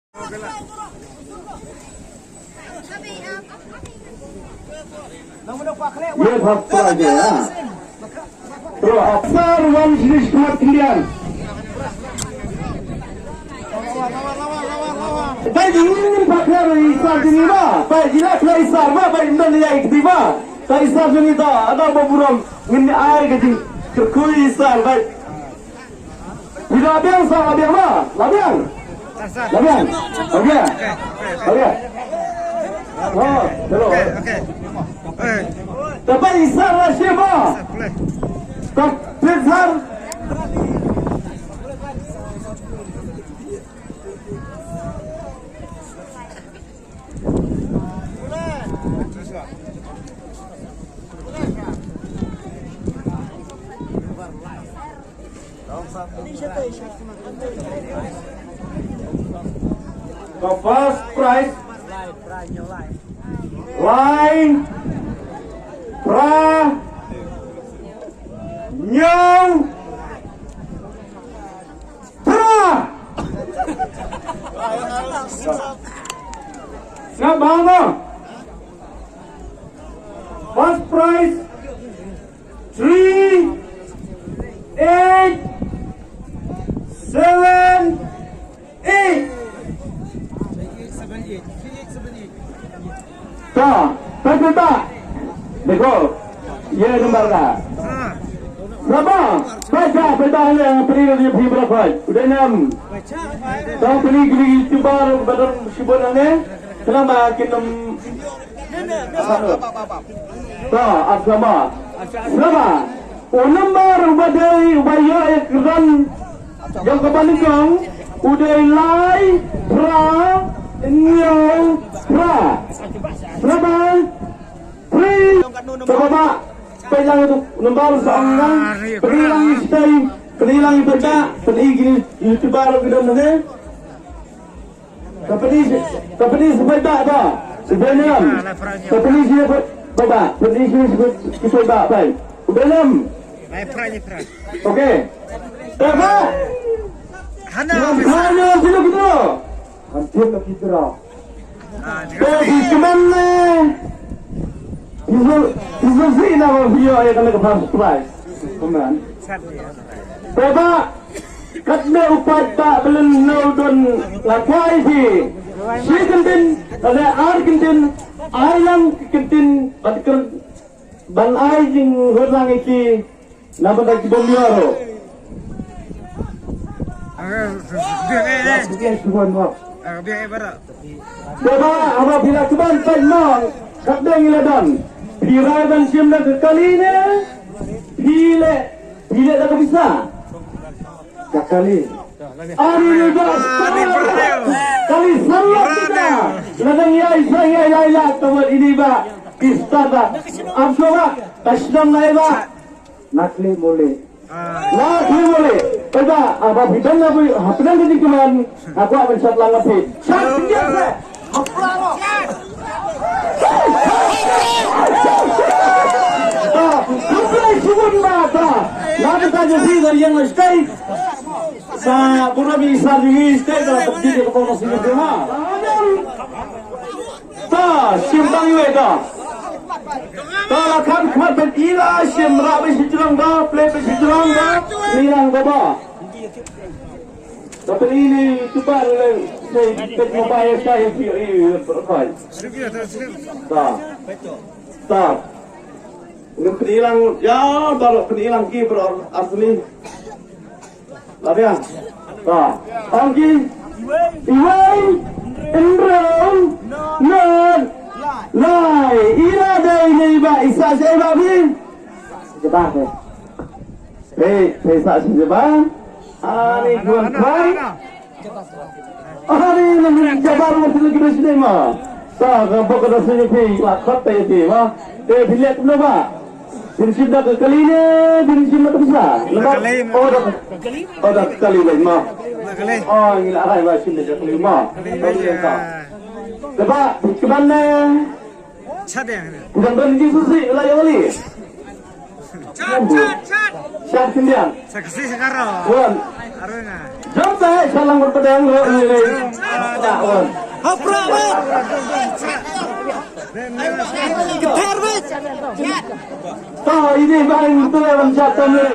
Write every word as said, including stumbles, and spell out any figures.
Ye first prize ya. To, Afsar wan sini squad Indian. Bai di ini pakar Isar sini ba. Bai di la kena Isar ba. Bai indan ya ikti ba. Bai Isar sini ta. Ada ba burom. Ngin ai ka jing. Kyrkhu Isar bai. Phi la biang sa, la biang ma? La biang. La biang. Okay. Okay. Oh, hello. Okay. Dapat Isar la shi ma? Dapat Isar. Ka first prize. Lai pra hynñiew pra. Sngap bha mo. First prize three eight seven eight. Ta, ta, ta, ta. Dekho, ye number ka. Saba, baca, baca le, peri le, peri berapa? Udah enam. Ta, peri gili YouTuber, badan shibun ane. Kenapa kita Ta, ap sngap bha. Sngap bha. U number uba dei uba ïoh ïa ka run jong kaba nyngkong u dei lai phra hynñiew phra. Sngap bha. Three. Sngap bha. Peit lang ïa u number sa ong lang. Peit lang ïa u stay. Peit lang ïa u peta. Peit ïa ki YouTuber ki don ne. Ka pynïaid, ka pynïaid sa paidbah ta. Uba nyngkong. Ka pynïaid sa paidbah, pynïaid sa paidbah bai. Uba nyngkong. Lai phra, lai phra. Okay. Paidbah. Hana. Hana sila kita. Hampir kita. Te phi kmen ne. Phi sngewsih na ba phi ïoh ïa kane ka first prize. Kmen. Paidbah. Katne u paidbah ba lyngngoh don, nga kwah ïa phi. Shi kyntien, lane ar kyntien, ai lang ki kyntien ban kren, ban ai jinghuh lang ïa ki na bynta ki bym ïoh ruh. Ah, biang eh, eh. Biang eh, biang eh. Ah, biang eh, baroh. Te ba haba phi la kmen, peit mo, katne ngi la don. Phi rai ban shim da ka kali ne phi leh, phi leh da ka pisa? Ka kali. Ani ni ba star. Kali san lak kita. Lada ngi ai sa ngi ai lai lak, tang ba ini ba ki star ba. Am shuwa ba ka shnong nai ba. Nakli muli. Nakli muli. Paidbah, ah, ba phi don na phi hapdeng ka jingkmen, nga kwah ban shad lang na phi. Shad phi ïa phi. Ah, khublei shibun ba ta. Na ka ta jong phi ka ïeng na stage. Sa burom ïa sa jong ngi stage, ka phi ka pom na stage ma. Ta, shim tang iwei ta. Ta la kham khmat peit ila shim rah peit shi jrong ta, plie peit shi jrong ta, ni lang ta ba. Ta peit ini tu ba le, peit mobile sa ïa phi, ïa phi, ïa phi. Ta. Ta. Ngi peit ilang, ïa, baroh peit ilang ki baroh asli. Lah biang. Ta. Ong ki. Iwei. Hynriew. Nod. Lai. Ila dei ne ba i sa sa ba bi. Jabah. Hei, hei sa sa jabah. Ani kuan kai. Ani nang jabah ruh sini kita sini ma. Ta ka bok ka sini pi la khat te pi ma. Te phi leh kumno ba. Phin shim da ka kali ne, phin shim da ka pisa? Da ka kali, ma. Oh, da ka, oh, da ka kali lei, ma. Da ka kali. Oh, ngi la rai ba shim da ka kali, ma. Kali lei, ma. Te ba, phi kmen ne. Chat ïa. Phi dang don jingsngewsih la ïa kali. Chat, chat, chat. Chat khyndiat. Sa kasi sa karo. Wan. Arunga. Jom sa heh shalang bad pdeng lo le le. Da on. Hapra bad. Keter bad. To ini bang tu le bang jatuh ni.